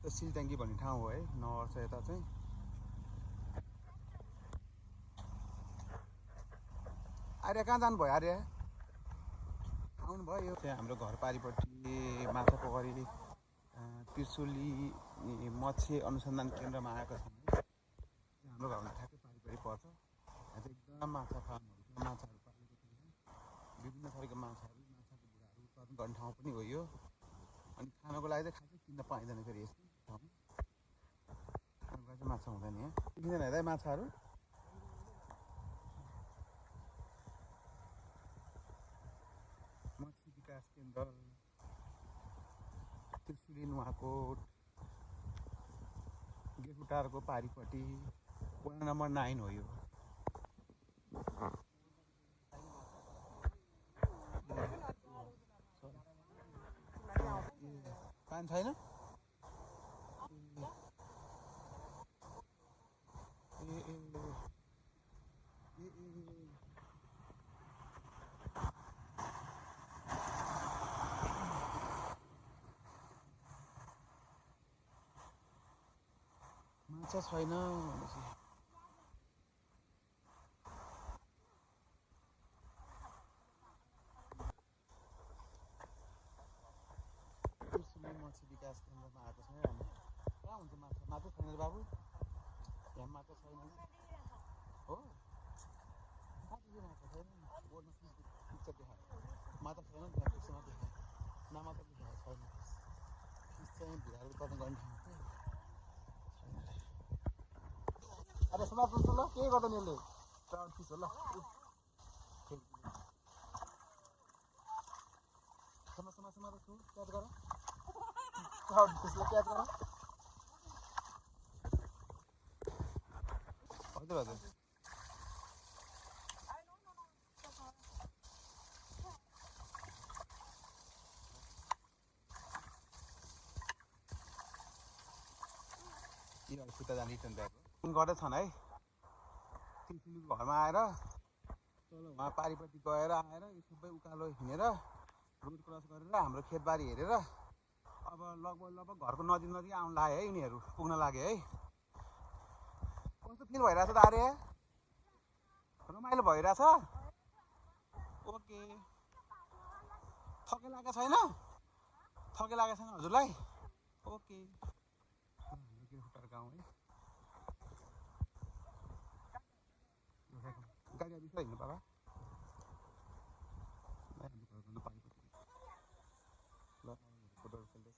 त्यो सिलट्याङ्की भन्ने ठाउँ हो है नगर छ यता चाहिँ आर्य कहाँ जानुभयो आर्य आउनुभयो त्यहाँ हाम्रो घर पारिपट्टि माछा पोखरी त्रिशुली मत्स्य अनुसन्धान केन्द्रमा आएको छौँ हाम्रो घरमा ठ्याक्कै पारिपट्टि पर्छ यहाँ चाहिँ एकदम माछा फार्महरू छ माछाहरू पालेको छ विभिन्न थरीको माछाहरू माछाको बुढाहरू उत्पादन गर्ने ठाउँ पनि हो यो अनि खानको लागि चाहिँ खासै किन्न पाइँदैन फेरि यस्तो ठाउँमा खानको लागि चाहिँ माछा हुँदैन यहाँ किनेर हेर्दा माछाहरू मत्स्य विकास केन्द्र त्रिशुली नुवाकोट गेफुटारको पारिपट्टि वडा नम्बर 9 हो यो पानी छैन माछा छैन भनेपछि त्रिशुली मत्स्य विकास केन्द्रमा आएको छ हामी कहाँ हुन्छ माछा माछा छैन बाबु यहाँ माछा छैन हो कहाँ चाहिँ माछा छैन बोर्डमा पिक्चर देखायो माछा छैन त्यहाँ पिक्चरमा देखायो नमाछा देखायो छैन फिस चाहिँ भुराहरू उत्पादन गर्ने ठाउँ छैन अरे समात्नु ल के गर्दैन यसले ट्राउट फिस हो ल समात छु क्याच गर ट्राउट फिसलाई क्याच गर हजुर हजुर यिनीहरू खुट्टा जाने रिटर्न ब्याग गर्दैछन् है त्रिशुलीको घरमा आएर तल उहाँ पारिपट्टि गएर आएर यो सबै उकालो हिँडेर रोड क्रस गरेर हाम्रो खेतबारी हेरेर अब लगभग घरको नजिक आउनु लाग्यो है यिनीहरू पुग्न लाग्यो है कस्तो फिल भइरहेछ त आर्य रमाइलो भइरहेछ ओके थके लागेको छैन हजुरलाई ओके हाम्रो गेफुटार गाउँ है गाडी बिस्तारै हिँड्नु बाबा